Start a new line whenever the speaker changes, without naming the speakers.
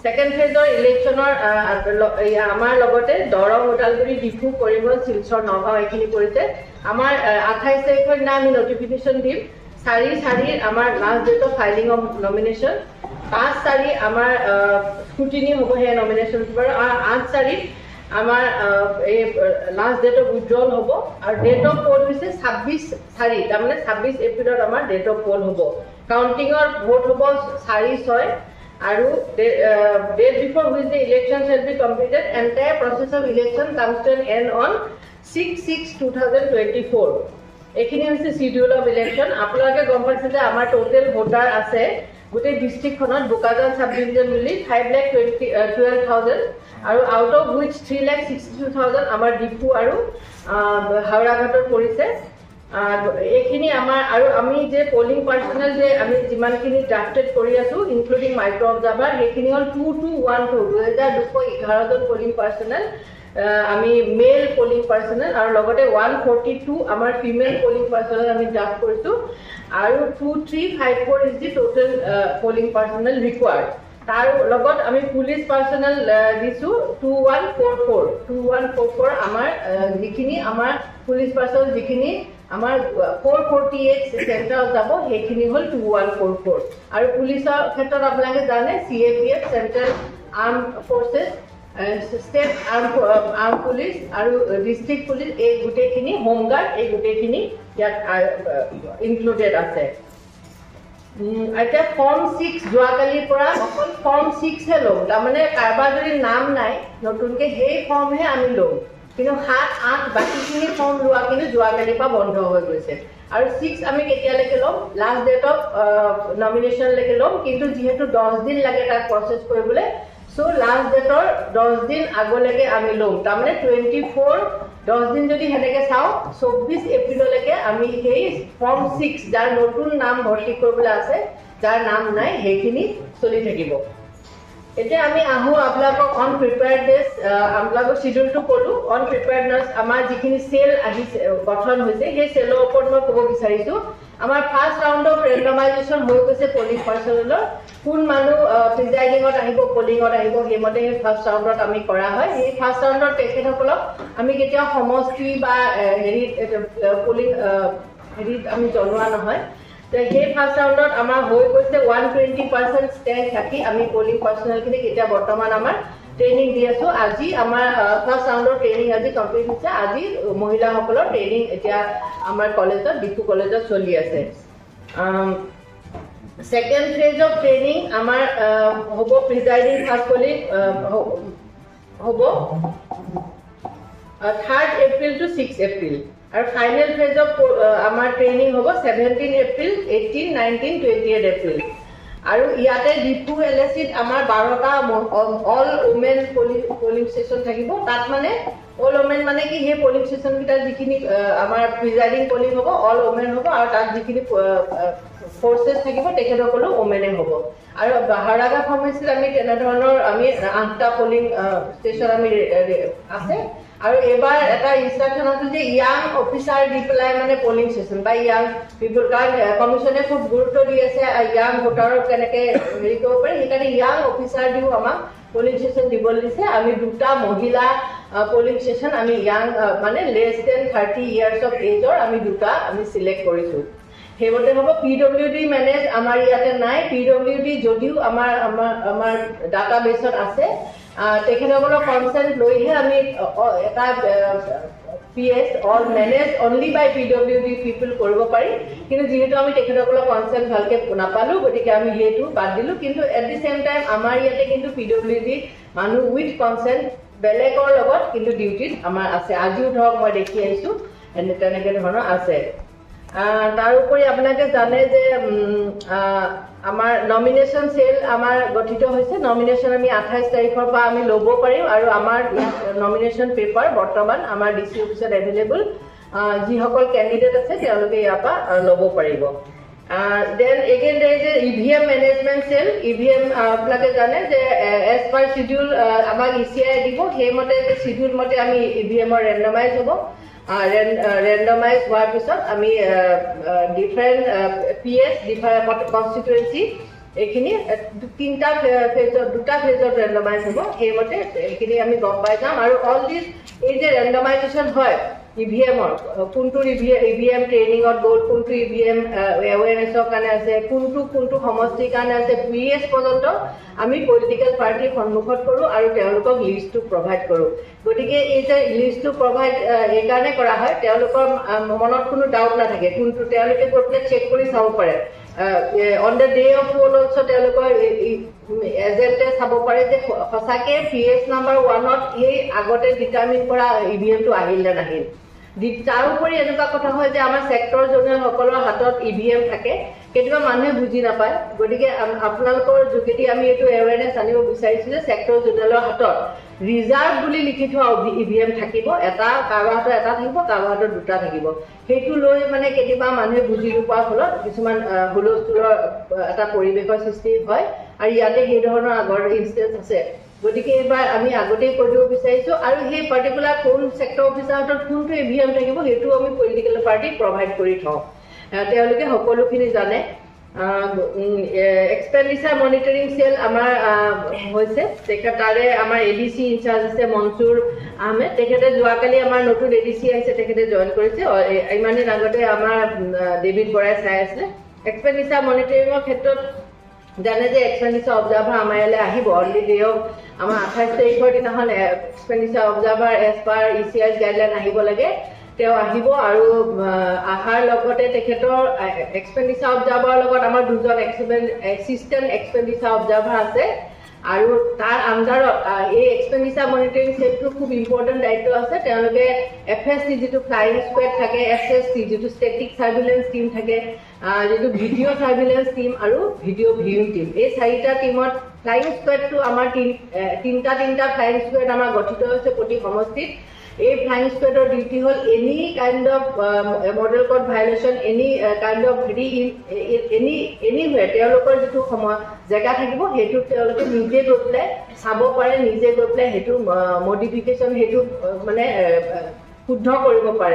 Second ফেজৰ ইলেকশ্যনৰ আমাৰ লগতে দৰং, ওদালগুৰি, ডিফু, কৰিমগঞ্জ, শিলচৰ, নগাঁও এইখিনি পৰিছে। আমাৰ 28 তাৰিখৰ দিনা আমি নটিফিকেশ্যন দিম। 4/4 আমাৰ last date of filing of nomination। 5/4 আমাৰ স্ক্ৰুটিনি হ'ব সেই নমিনেশ্যন, আৰু 8/4 আমাৰ এই লাষ্ট ডেট অফ উইড্ৰল হ'ব। আৰু ডেট অফ পল হৈছে 26/4, তাৰমানে 26 এপ্ৰিলত আমাৰ ডেট অফ পল হ'ব। কাউণ্টিঙৰ ভোট হ'ব 4/6, আৰু date before which the election shall be completed, entire process of election comes to an end on 6/6/2024। এইখিনি হৈছে চিডিউল অফ ইলেকশ্যন। আপোনালোকে গম পাইছে যে আমাৰ টোটেল ভোটাৰ আছে গোটেই ডিষ্ট্ৰিক্টখনত বোকাজান চাব ডিভিজন মিলি 5 lakh 20 12 thousand, আৰু out of which 3,62,000 আমাৰ ডিফু আৰু হাওৰাঘাটত পৰিছে। এইখিনি আমাৰ। আৰু আমি যে পলিং পাৰ্চনেল যে আমি যিমানখিনি ড্ৰাফটেড কৰি আছো, ইনক্লুডিং মাইক্ৰ' অবজাৰ্ভাৰ, সেইখিনি হ'ল 2212, 2211জন পলিং পাৰ্চনেল আমি মেল পলিং পাৰ্চনেল, আৰু লগতে 142 আমাৰ ফিমেল পলিং পাৰ্চনেল আমি ড্ৰাফ্ট কৰিছোঁ, আৰু 2354 is the total polling personnel required। তাৰ লগত আমি পুলিচ পাৰ্চনেল দিছোঁ 2144, 2144। আমাৰ যিখিনি আমাৰ পুলিচ পাৰ্চনেল যিখিনি আমাৰ 448 চেণ্টাৰত যাব, সেইখিনি হ'ল 2144। আৰু পুলিচৰ ক্ষেত্ৰত আপোনালোকে জানে, CAPF, Central Arm Forces, State Arm Police আৰু ডিষ্ট্ৰিক্ট পুলিচ, এই গোটেইখিনি, হোমগাৰ্ড, এই গোটেইখিনি ইয়াত ইনক্লুডেড আছে। এতিয়া ফৰ্ম 6 যোৱাকালিৰ পৰা অকল ফৰ্ম 6হে ল'ম। তাৰমানে কাৰোবাৰ যদি নাম নাই নতুনকৈ, সেই ফৰ্মহে আমি ল'ম। কিন্তু 7, 8 বাকীখিনি ফৰ্ম লোৱা কিন্তু যোৱাকালিৰ পৰা বন্ধ হৈ গৈছে। আৰু 6 আমি কেতিয়ালৈকে ল'ম? লাষ্ট ডেট অফ নমিনেশ্যনলৈকে ল'ম। কিন্তু যিহেতু 10 দিন লাগে তাক প্ৰচেছ কৰিবলৈ, চ' লাষ্ট ডেটৰ 10 দিন আগলৈকে আমি ল'ম। তাৰমানে 24, 10 দিন যদি সেনেকৈ চাওঁ, 24 এপ্ৰিললৈকে আমি সেই ফৰ্ম 6, যাৰ নতুন নাম ভৰ্তি কৰিবলৈ আছে, যাৰ নাম নাই, সেইখিনি চলি থাকিব। এতিয়া আমি আহোঁ আপোনালোকক অন প্ৰিপেয়াৰনেছ। আপোনালোকক চিডিউলটো ক'লোঁ। অন প্ৰিপেয়াৰনেছ, আমাৰ যিখিনি চেল আহিছে, গঠন হৈছে, সেই চেলৰ ওপৰত মই ক'ব বিচাৰিছোঁ। আমাৰ ফাৰ্ষ্ট ৰাউণ্ড অফ ৰেণ্ডমাইজেশ্যন হৈ গৈছে পলিং পাৰ্চনেলৰ। কোন মানুহ প্ৰিজাইডিঙত আহিব, পলিঙত আহিব, সেইমতে সেই ফাৰ্ষ্ট ৰাউণ্ডত আমি কৰা হয়। সেই ফাৰ্ষ্ট ৰাউণ্ডত তেখেতসকলক আমি কেতিয়াও সমষ্টি বা হেৰিত পলিং হেৰিত আমি জনোৱা নহয়। সেই ফাৰ্ষ্ট ৰাউণ্ডত আমাৰ হৈ গৈছে। 120% ষ্ট্ৰেংথ ৰাখি আমি পলিং পাৰ্চনেলখিনিক এতিয়া বৰ্তমান আমাৰ ট্ৰেইনিং দি আছোঁ। আজি আমাৰ ফাৰ্ষ্ট ৰাউণ্ডৰ ট্ৰেইনিং আজি কমপ্লিট হৈছে। আজি মহিলাসকলৰ ট্ৰেইনিং এতিয়া আমাৰ কলেজত, ডিফু কলেজত চলি আছে। ছেকেণ্ড ফেজ অফ ট্ৰেইনিং আমাৰ হ'ব, প্ৰিজাইডিং ফাৰ্ষ্ট পলিং হ'ব 3rd April to 6 April, আৰু ফাইনেল ফেজ অফ আমাৰ ট্ৰেইনিং হ'ব 17 April, 18, 19, 28 April। আৰু ইয়াতে ডিফু এল এ চিত আমাৰ 12টা all women polling station থাকিব। তাত মানে অল ওমেন মানে কি, সেই পলিং ষ্টেচনকেইটাত যিখিনি আমাৰ প্ৰিজাইডিং পলিং হ'ব, অল ওমেন হ'ব, আৰু তাত যিখিনি ফ'ৰ্চেছ থাকিব, তেখেতসকলো ওমেনে হ'ব। আৰু হাওৰাঘাট সমষ্টিত আমি তেনেধৰণৰ আমি আঠটা পলিং ষ্টেচন আমি আছে। আৰু এইবাৰ এটা ইনষ্ট্ৰাকশ্যন আছে যে য়াং অফিচাৰ দি পেলাই মানে পলিং ষ্টেচন বা য়াং পিপুল, কাৰণ কমিশ্যনে খুব গুৰুত্ব দি আছে য়াং ভোটাৰক কেনেকৈ হেৰি কৰিব পাৰি। সেইকাৰণে য়াং অফিচাৰ দিও আমাক পলিং ষ্টেচন দিবলৈ দিছে। আমি দুটা মহিলা পলিং ষ্টেচন আমি য়াং, মানে লেছ দেন 30 ইয়াৰ্ছ অফ এজৰ আমি দুটা আমি চিলেক্ট কৰিছোঁ। সেইমতে হ'ব। পি ডব্লিউ ডি মেনেজ আমাৰ ইয়াতে নাই। পি ডব্লিউ ডি যদিও আমাৰ ডাটা বেছত আছে, তেখেতসকলৰ কনচেণ্ট লৈহে আমি এটা PS all manage only by PWD people কৰিব পাৰি। কিন্তু যিহেতু আমি তেখেতসকলৰ কনচেণ্ট ভালকৈ নাপালোঁ, গতিকে আমি সেইটো বাদ দিলোঁ। কিন্তু এট the same time আমাৰ ইয়াতে কিন্তু পি ডব্লিউ ডি মানুহ উইথ কনচেণ্ট বেলেগৰ লগত কিন্তু ডিউটিত আমাৰ আছে। আজিও ধৰক মই দেখি আহিছোঁ, তেনেকৈ ধৰণৰ আছে। তাৰোপৰি আপোনালোকে জানে যে আমাৰ নমিনেশ্যন চেল আমাৰ গঠিত হৈছে। নমিনেশ্যন আমি 28 তাৰিখৰ পৰা আমি ল'ব পাৰিম, আৰু আমাৰ নমিনেশ্যন পেপাৰ বৰ্তমান আমাৰ ডি চি অফিচত এভেইলেবল। যিসকল কেণ্ডিডেট আছে, তেওঁলোকে ইয়াৰ পৰা ল'ব পাৰিব। Then again there is a EVM management cell। EVM আপোনালোকে জানে যে এজ পাৰ চিডিউল আমাক ই চি I দিব, সেইমতে চিডিউল মতে আমি ই ভি এমৰ ৰেণ্ডমাইজ হ'ব। ৰেণ্ডমাইজ হোৱাৰ পিছত আমি ডিফাৰেণ্ট PS, different constituency এইখিনি তিনিটা ফেজত, দুটা ফেজত ৰেণ্ডমাইজ হ'ব। সেইমতে এইখিনি আমি গম পাই যাম। আৰু অল দিছ এই যে ৰেণ্ডমাইজেশ্যন হয় ইভিএমৰ, কোনটো ইভিএম ট্ৰেইনিঙত গ'ল, কোনটো ইভিএম এৱেৰনেছৰ কাৰণে আছে, কোনটো কোনটো সমষ্টিৰ কাৰণে আছে, পি এছ পৰ্যন্ত আমি পলিটিকেল পাৰ্টিৰ সন্মুখত কৰোঁ আৰু তেওঁলোকক লিষ্টটো প্ৰভাইড কৰোঁ। গতিকে এই যে লিষ্টটো প্ৰভাইড এইকাৰণে কৰা হয়, তেওঁলোকৰ মনত কোনো ডাউট নাথাকে কোনটো, তেওঁলোকে গৈ পেলাই চেক কৰি চাব পাৰে। On the day of poll also তেওঁলোকৰ এজেণ্টে চাব পাৰে যে সঁচাকে পি এছ নাম্বাৰ 1ত সেই আগতে ডিটাৰমিন কৰা ইভিএমটো আহিল নে নাহিল। তাৰোপৰি এনেকুৱা কথা হয় যে আমাৰ ছেক্টৰ জোনেলসকলৰ হাতত ইভিএম থাকে, কেতিয়াবা মানুহে বুজি নাপায়। গতিকে আপোনালোকৰ যোগেদি আমি এইটো এৱেৰনেছ আনিব বিচাৰিছোঁ যে ছেক্টৰ জোনেলৰ হাতত ৰিজাৰ্ভ বুলি লিখি থোৱা ইভিএম থাকিব এটা, কাৰোবাৰ হাতত এটা থাকিব, কাৰোবাৰ হাতত দুটা থাকিব। সেইটো লৈ মানে কেতিয়াবা মানুহে বুজি নোপোৱাৰ ফলত কিছুমান হুলস্থুলৰ এটা পৰিৱেশৰ সৃষ্টি হয় আৰু ইয়াতে সেই ধৰণৰ আগৰ ইনষ্টেঞ্চ আছে। গতিকে এইবাৰ আমি আগতেই কৈ দিব বিচাৰিছোঁ আৰু সেই পাৰ্টিকুলাৰ কোন ছেক্টৰ অফিচাৰ হাতত কোনটো ইভিএম থাকিব, সেইটো আমি পলিটিকেল পাৰ্টিক প্ৰভাইড কৰি থওঁ, তেওঁলোকে সকলোখিনি জানে। এক্সপেণ্ডিচাৰ মনিটৰিং চেল আমাৰ হৈছে, তেখেত তাৰে আমাৰ এডিচি ইনচাৰ্জ আছে মনচুৰ আহমেদ। তেখেতে যোৱাকালি আমাৰ নতুন এডিচি আহিছে, তেখেতে জইন কৰিছে। ইমান দিন আগতে আমাৰ ডেভিড বৰাই চাই আছিলে। এক্সপেণ্ডিচাৰ মনিটৰিঙৰ ক্ষেত্ৰত জানে যে এক্সপেণ্ডিচাৰ অবজাৰ্ভাৰ আমাৰ ইয়ালৈ আহিব অন the day of আমাৰ 28 তাৰিখৰ দিনাখন expenditure observer as per ECI guideline আহিব লাগে। তেওঁ আহিব আৰু অহাৰ লগতে তেখেতৰ এক্সপেণ্ডিচাৰ অবজাৰ্ভাৰৰ লগত আমাৰ দুজন এছিষ্টেণ্ট এক্সপেণ্ডিচাৰ অবজাৰ্ভাৰ আছে আৰু তাৰ আণ্ডাৰত এই এক্সপেণ্ডিচাৰ মনিটৰিং চেলটোৰ খুব ইম্পৰ্টেণ্ট দায়িত্ব আছে। তেওঁলোকে এফএছটি যিটো ফ্লাইং স্কুৱেড থাকে, এছএছটি যিটো ষ্টেটিক চাৰ্ভিলেঞ্চ টীম থাকে, যিটো ভিডিঅ' চাৰ্ভিলেঞ্চ টীম আৰু ভিডিঅ' ভিউইং টীম, এই চাৰিটা টীমত ফ্লাইং স্কুৱেডটো আমাৰ তিনিটা তিনিটা ফ্লাইং স্কুৱেড আমাৰ গঠিত হৈছে প্ৰতি সমষ্টিত। এই ফ্লাইং স্কুৱেডৰ ডিউটি হ'ল any kind of model code violation, any kind of হেৰি, এনিৱেৰ তেওঁলোকৰ যিটো সময় জেগা থাকিব, সেইটোত তেওঁলোকে নিজে গৈ পেলাই চাব পাৰে, নিজে গৈ পেলাই সেইটো মডিফিকেশ্যন, সেইটো মানে শুদ্ধ কৰিব পাৰে।